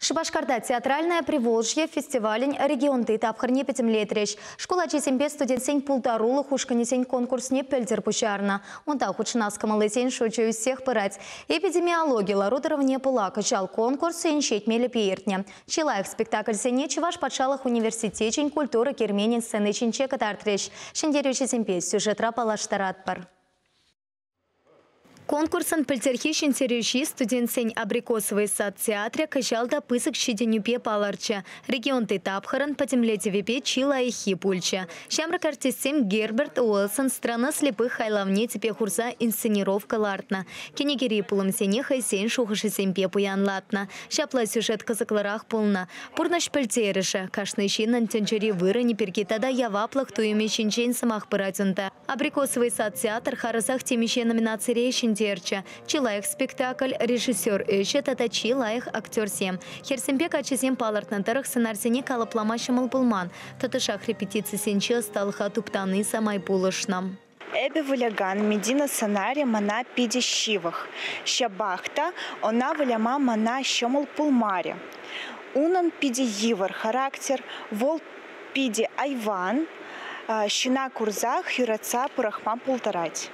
Шупашкарта «Театральное Приволжье» фестивалӗн регионти тапхӑрне пӗтӗмлетрӗҫ. Шкул ачисемпе студентсен пултарулӑх ушкӑнӗсен конкурсне пӗлтӗр пуҫарнӑ. Унта хутшӑнас кӑмӑллисен шучӗ ӳссех пырать. Эпидемиологи лару-тӑрӑвне пула кӑҫал конкурс инҫет мелӗпе иртнӗ. Чи лайӑх спектакльсене Чӑваш патшалӑх университечӗн культура керменӗн сцени ҫинче кӑтартрӗҫ. Ҫӗнтерӳҫӗсемпе сюжетра паллаштаратпӑр. Конкурсӑн пӗлтӗрхи ҫӗнтерӳҫи студентсен «Абрикосовый сад» театрӗ кӑҫал та пысӑк ҫитӗнӳпе палӑрчӗ. Регионти тапхӑрӑн пӗтӗмлетӗвӗпе чи лайӑххи пулчӗ. Ҫамрӑк артистсем Герберт Уэллсӑн «Страна слепых» хайлавне тӗпе хурса инсценировка лартнӑ. Кӗнекери пулӑмсене хӑйсен шухӑшӗсемпе пуянлатнӑ. Ҫапла сюжет кӑсӑклӑрах пулнӑ. Пурнӑҫ пӗлтерӗшӗ, кашни ҫыннӑн тӗнчери вырӑнӗ пирки тата яваплӑх туйӑмӗ ҫинчен сӑмах пырать унта. «Абрикосовый сад» театр харӑсах темиҫе номинацире ҫӗнтерчӗ. Чи лайӑх спектакль, режиссер ӗҫӗ тата чи лайӑх актерсем. Хӗрсемпе каччӑсем палӑртнӑ тӑрӑх сӑнарсене калӑплама ҫӑмӑл пулман. Тӑтӑшах репетицисенче ӑсталӑха туптани самай пулӑшнӑ. Эпӗ вылякан Медина сӑнарӗ мана питӗ ҫывӑх. Ҫапах та ӑна выляма мана ҫӑмӑл пулмарӗ. Унӑн питӗ йывӑр характер, вӑл питӗ айван, ҫына курсах юратса пӑрахма пултарать.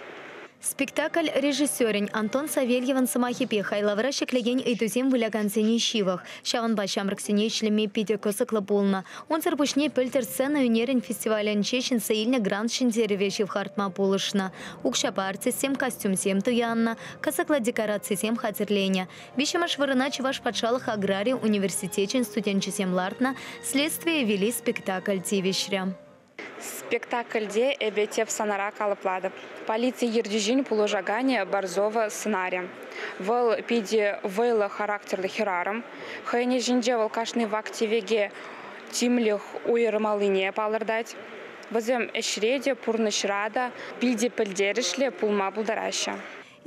Спектакль режиссерӗн Антон Савельевӑн сӑмахӗпе хайлавра ҫӗклекен ыйтусем вылякансене ҫывӑх. Ҫавӑнпа ҫамрӑксене ӗҫлеме питӗ кӑсӑклӑ пулнӑ. Унсӑр пуҫне пӗлтӗр сцена ӳнерӗн фестивалӗнче ҫӗнсе илнӗ грант ҫӗнтерӗве ҫывхартма пулӑшнӑ. Укҫапа артистсем костюмсем туяннӑ, кӑсӑклӑ декорацисем хатӗрленӗ. Виҫҫӗмӗш вырӑна Чӑваш патшалӑх аграри университечӗн студенчӗсем лартнӑ «Следствие вели» спектакль тивӗҫрӗ. Спектакльте эпӗ тӗп сӑнара калӑплатӑп. Полици ертӳҫин пулӑшаканӗ Борзова сӑнарӗ. Вӑл питӗ вӑйлӑ характерлӑ хӗрарӑм. Хӑйӗн ӗҫӗнче вӑл кашни вак-тӗвеке тимлӗх уйӑрмаллине палӑртать. Вӗсем ӗҫре те, пурнӑҫра та питӗ пӗлтерӗшлӗ пулма пултараҫҫӗ.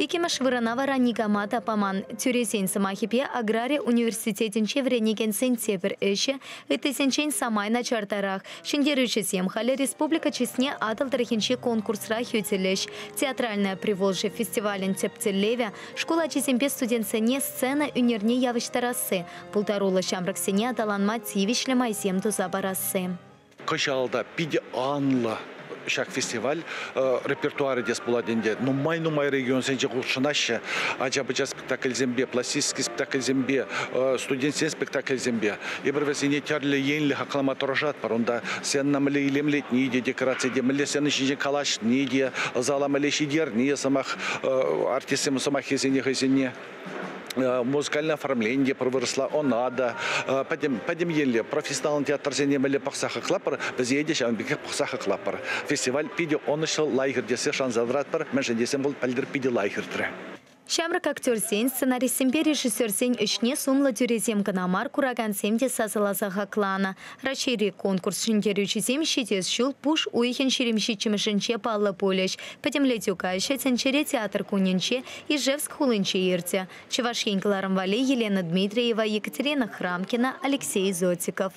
Иккӗмӗш вырӑна вара никама та паман. Тӳресен сӑмахӗпе аграри университетӗнче вӗренекенсен тепӗр ӗҫӗ ыттисенчен самай начартарах. Ҫӗнтерӳҫӗсем халӗ республика чысне Атӑл тӑрӑхӗнчи конкурсра хӳтӗлӗҫ. «Театральное Приволжье» фестивалӗн тӗп тӗллевӗ шкул ачисемпе студентсене сцена ӳнерне явӑҫтарасси, пултаруллӑ ҫамрӑксене аталанма тивӗҫлӗ майсем туса парасси. Кӑҫал та питӗ анлӑ ҫак фестиваль репертуарӗ тес пулать ӗнтӗ. Нумай-нумай регионсенче хутшӑнаҫҫӗ ача-пӑча спектакльсемпе, пластический спектакльсемпе, студентсен спектакльсемпе. Эпир вӗсене тӗрлӗ енлӗ хаклама тӑрӑшатпӑр. Унта сцена мӗнле илемлетни те, декораци те, мӗнле сцена ҫинчен калаҫни те, зала мӗнле ҫитерни, сӑмах артистсем сӑмаххисене хӑйсене музыкальное оформление пӗр вырӑсла ӑна та пӗтӗм енле профессионал театрсене мӗнле пӑхса хаклатпӑр, вӗсене те ҫавӑн пекех пӑхса хаклатпӑр. Фестиваль питӗ ӑнӑҫлӑ лайӑх иртессе шанса тӑратпӑр, мӗншӗн тесен вӑл пӗлтӗр питӗ лайӑх иртрӗ. Ҫамрӑк актерсен, сценаристсемпе режиссерсен ӗҫне сумлӑ тӳресем кӑна мар, куракансем те сасӑласа хакланӑ. Раҫҫейри конкурс ҫӗнтерӳҫисем ҫитес ҫул пуш уйӑхӗн 27-мӗшӗнче паллӑ пулӗҫ. Пӗтӗмлетӳ каҫӗ тӗнчере театр кунӗнче Ижевск хулинче иртӗ. Чӑваш Ен кӑларӑм валли Елена Дмитриева, Екатерина Храмкина, Алексей Зотиков.